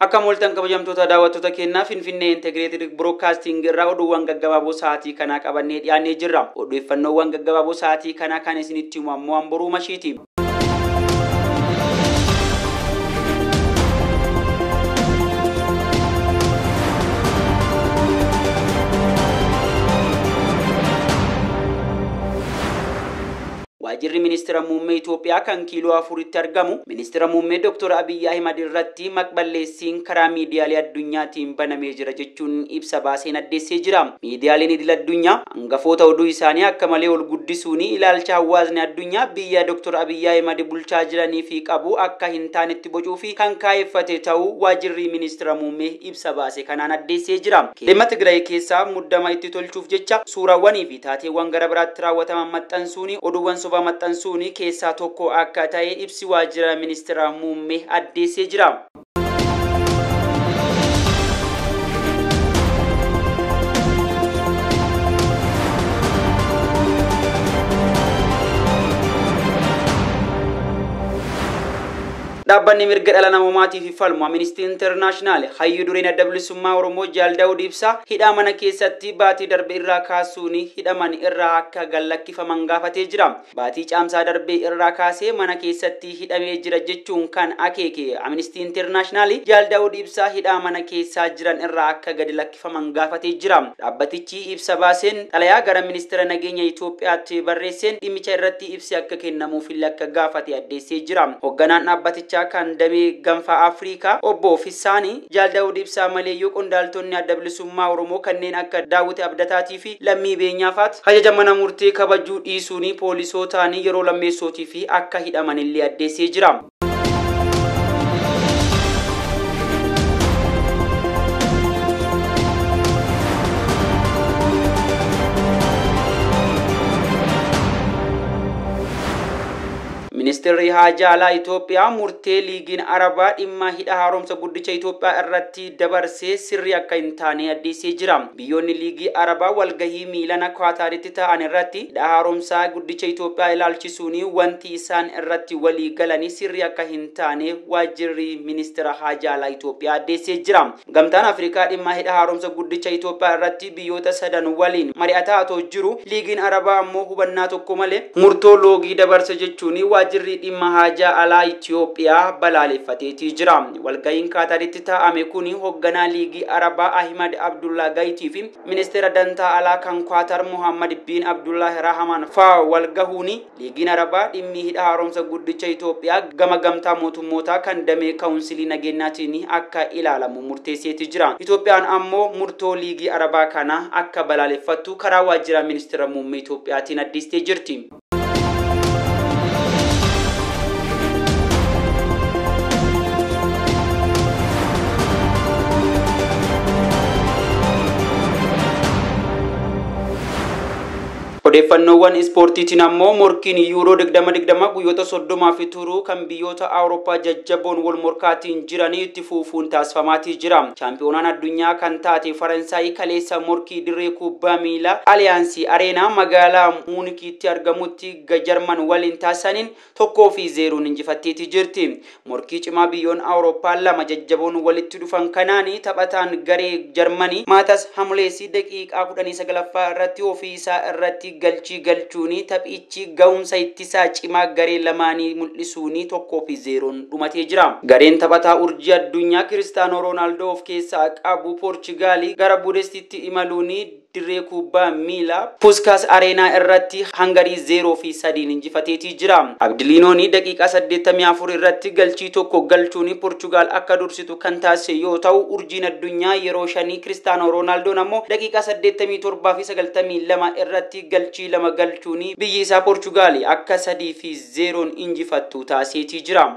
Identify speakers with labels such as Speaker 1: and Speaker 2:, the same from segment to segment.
Speaker 1: Akka mooltan kabajamtoota daawwattoota keenyaa Finfinnee Integrated Broadcasting irraa oduuwwan gaggabaaboo sa'aatii kanaa qabannee dhiyaannee jirra. Odeeffannoowwan gaggabaaboo sa'aatii kanaa kan isinitti himu ammoo Amboruu Mashiiti. Waajjirri ministeera muummee Itoophiyaa kan kiiloo afuritti argamu ministeera muummee Dr. Abiyyi Ahimad irratti maqballeessiin karaa miidiyaalee addunyaatiin banamee jira jechuun ibsa baaseen addeessee jira. Miidiyaaleen idil addunyaa hangafoota oduu isaanii akka malee ol guddisuun ilaalcha hawaasni addunyaa biyya Dr. Abiyyi Ahimad bulchaa jiranii fi qabu akka hin taanetti bocuu fi kan kaa'effate ta'uu waajjirri ministeera muummee ibsa baase kanaan addeessee jira. Dhimma Tigraay keessaa muddama itti tolchuuf jecha suuraawwanii fi taateewwan gara biraatti raawwataman maxxansuun oduuwwan sobaa maxxansuun keessaa tokko akka ta'e ibsi waajjira ministeera muummee addeessee jira. Dhaabbanni mirga dhala namoomaatiif falmu Amnesty International hayyuu dureen adda bilisummaa Oromoo Jaal Daawud Ibsaa hidhaa mana keessatti baatii darbe irraa kaasuun hidhaman irraa akka gallakkifaman gaafatee jira. Baatii caamsaa darbe irraa kaasee mana keessatti hidhamee jira jechuun kan akeeke Amnesty International Jaal Daawud Ibsaa hidhaa mana keessaa jiran irraa akka gadi lakkifaman gaafatee jira. Dhaabbatichi ibsa baaseen xalayaa gara ministeera nageenya Itoophiyaatti barreesseen dhimmicha irratti ibsi akka kennamuuf illee akka gaafate addeessee jira. Hoogganaan dhaabbatichaa kan damee gaanfa Afrikaa obbo Fissaanii Jaal Daawud Ibsaa maleeyyuu qondaaltonni adda bilisummaa Oromoo kanneen akka Daawit Abdataatii fi Lammii Beenyaafaat ajaja mana murtee kabajuu dhiisuun poolisootaan yeroo lammeessootii fi akka hidhaman illee addeessee jira. Ministeerri Haajaa Alaa Itoophiyaa murtee liigiin Arabaa dhimma hidha haaromsa guddicha Itoophiyaa irratti dabarsee sirrii akka hin taane addeessee jira. Biyyoonni liigii Arabaa walgahii miilana Kwaataaritti ta'an irratti hidha haaromsaa guddicha Itoophiyaa ilaalchisuun wanti isaan irratti walii galanii sirrii akka hin taane waajjirri ministeera Haajaa Alaa Itoophiyaa addeessee jira. Gamtaan Afrikaa dhimma hidha haaromsa guddicha Itoophiyaa irratti biyyoota sadan waliin mari'ataa otoo jiru liigiin Arabaa ammoo hubannaa tokko malee murtoo loogii dabarse jechuun waajjirri dhimma haajaa alaa Itoophiyaa balaaleffateetii jira. Walgahiin Kaataritti taa'ame kun hoogganaa liigii Arabaa Ahimad Abdullah Gayitii fi ministeera dantaa alaa kan Kwaatar Muhammad bin Abdullah Rahaman faa walgahuun liigiin Arabaa dhimmi hidha haaromsa guddicha Itoophiyaa gama gamtaa mootummootaa kan damee kaawunsilii nageenyaatiin akka ilaalamu murteesseetii jira. Itoophiyaan ammoo murtoo liigii Arabaa kana akka balaaleffattu karaa waajjira ministeera muummee Itoophiyaatiin addeessitee jirti. Odeeffannoowwan ispoortiitiin ammoo morkiin Yuuroo 2020 guyyoota 30 fi turuu kan biyyoota Awurooppaa jajjaboon wal morkaatiin jiranii itti fuufuun taasifamaatii jira. Chaampiyoonaan addunyaa kan taate Faransaay kaleessa morkii dirree kubbaa miilaa Aliyaansii Areenaa magaalaa Muunikiitti argamutti Jarman waliin taasisaniin 1-0 injifatteetii jirti. Morkii cimaa biyyoon Awurooppaa lama jajjaboon walitti dhufan kanaan taphataan garee Jarmanii Maatas Hamuleessi daqiiqaa 19ffaa irratti ofii isaa irratti galchii galchuun taphichi ga'umsa ittisaa cimaa garee lamaanii mul'isuun 1-0 dhumatee jira. Gareen taphataa urjii addunyaa Kiristaanoo Roonaaldoo of keessaa qabu Poorchugaalii gara Budapeestitti imaluun dirree kubbaa miilaa Puskas Areenaa irratti Hangarii 0-3 injifateetii jira. Abdiliinoon daqiiqaa 84 irratti galchii tokko galchuun Poorchugaal akka dursitu kan taasise yoo ta'u urjiin addunyaa yeroo shanii Kiristaanoo Roonaaldoon ammoo daqiiqaa 87 fi 92 irratti galchii lama galchuun biyyi isaa Poorchugaal akka 3-0 injifattu taasiseetii jira.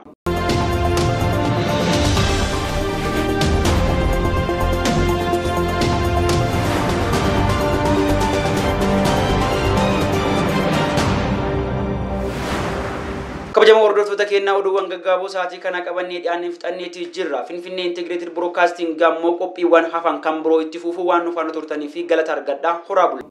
Speaker 1: Kabajamoo hordoftoota keenyaa oduuwwan gaggabaaboo sa'aatii kana qabannee dhiyaannee fixanneetii jirra. Finfinnee Integrated Broadcasting ammoo qophiiwwan hafan kan biroo itti fufuu waan nu faana turtanii fi galata argadhaa. Horaa bula.